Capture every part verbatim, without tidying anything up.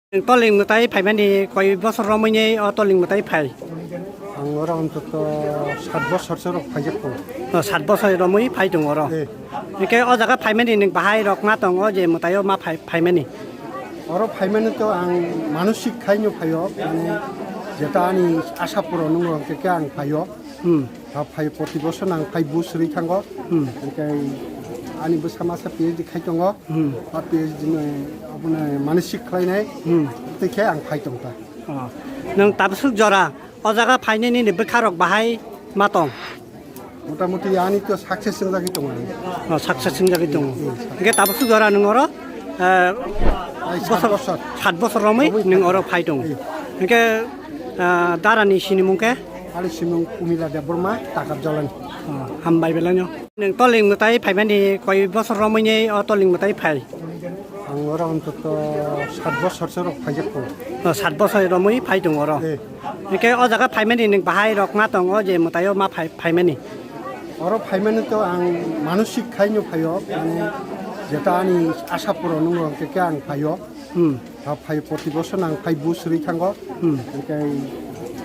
Nwng Toling mwtai phaimani koi bosor romwi ni o Toling mwtai phai? Ang oro ontoto sat bosor se rok phaijak tongo. O, sat bosor romwi phai tongo oro. Eh. Hwnkhe o jaga phaimani nwng bahai rok ma tongo je mwtai o ma phai, phaimani? Oro phaimani to ang manosik khaino phaio, mane jeta ani asa puron wngo hwnkhe khe ang phaio. Hmm. Ha phai, proti bosor nang phai bus rwi thango. Hmm. Hwnkhe ani bwsa masa P H D khai tongo. Hmm. Ha P H D no abono manisik khlainai. Hmm. Tei khe ang phai tong ta. Oh. Nwng tabuk swk jora o jaga phainani ni bwkha rok bahai ma tong? Motamuti ani to success wngjagwi tongo. Oh, success wngjagwi tongo. Hmm. Hwnkhe tabuk swk jora nwng oro, eh, Ai, sat bosor, bosor. Sat bosor romwi nwng oro phai tongo. Hmm. Hwnkhe, eh, dara ni sinimung khe? Ani simung Umila Debbarma, Takap Jolani. Oh, hambai belai no. Nwng Toling mwtai phaimani koi bosor romwi ni o Toling mwtai phai? Ang oro ontoto sat bosor se rok phaijak tongo. Oh, sat bosor romwi phai tongo oro. Eh. Hwnkhe o jaga phaimani nwng bahai rok ma tongo je mwtai o ma phai, phaimani? Oro phaimani to ang manosik khaino phaio, mane jeta ani asa puron wngo hwnkhe khe ang phaio. Hmm. Ha phai, proti bosor nang phai bus rwi thango. Hmm. Hwnkhe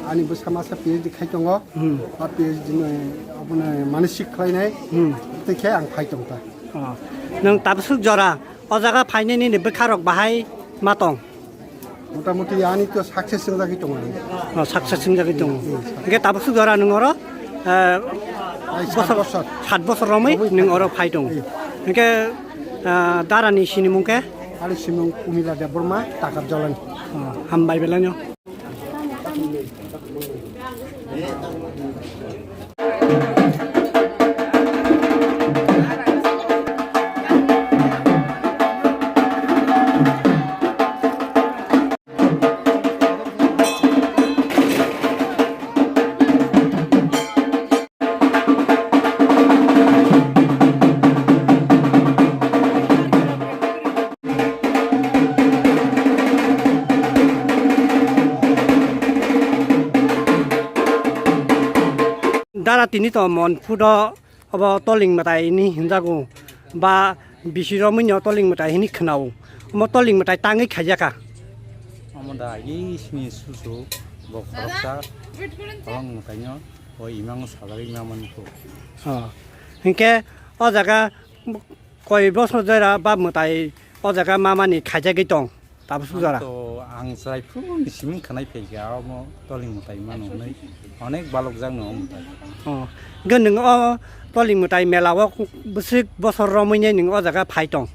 ani bwsa masa P H D khai tongo. Hmm. Ha P H D no abono manisik khlainai. Hmm. Tei khe ang phai tong ta. Oh. Nwng tabuk swk jora o jaga phainani ni bwkha rok bahai ma tong? Motamuti ani to success wngjagwi tongo. Oh, success wngjagwi tongo. Hmm. Hwnkhe tabuk swk jora nwng oro, eh, Ai, sat bosor, bosor. Sat bosor romwi nwng oro phai tongo. Hmm. Hwnkhe, eh, dara ni sinimung khe? Ani simung Umila Debbarma, Takap Jolani. Oh, hambai belai no. Dara tini to mon phudo obo Toling mwtai hinwi hinjago ba bisi romwi no Toling mwtai hinwi khwnao. Omo Toling mwtai tangwi khaijaka. Omo da agi sini susu bo khoroksa Toling mwtai no o imang sajagwi ma mankho. Oh. Hinkhe o jaga koi bosor jora ba mwtai o jaga ma mani khaijagwi tong. Tabuk swk jora. To ang chwrai phuru ni siming khanai phaikha, omo Toling mwtai mano hwnwi onek balok jak no o mwtai. Oh, hwnkhe nwng o Toling mwtai mela o bwswk bosor romwi nai nwng o jaga phai tong?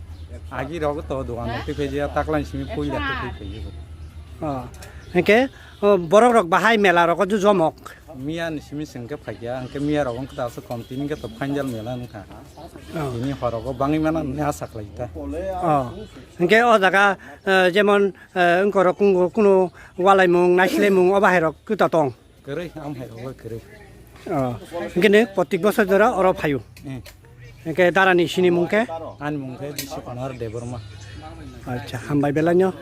Agi rogo to dogan rok twi phaijak, taklai simi puila twi phaijak. Oh, hwnkhe, oh, borok rok bahai mela rogo jujomok. Miya ni simi chwng khe phaikha, hwnkhe miya rok wngkha aswk kom tini khe to final mela wngkha. Oh. Tini horogo bangwi mano hwnwi asa khlai ta. Oh. Hwnkhe o jaga, eh, jemon, eh, wngkorok kungo kuno walaimung, naislaimung, o bahairok kwta tong? Kwrwi, am hairok bai kwrwi. Oh. Hwnkhe nwng protik bosor jora oro phaio? Eh. Hwnkhe darani sinimung khe? Ani mung khe Biswakumar Debbarma. Acha, hambai belai no.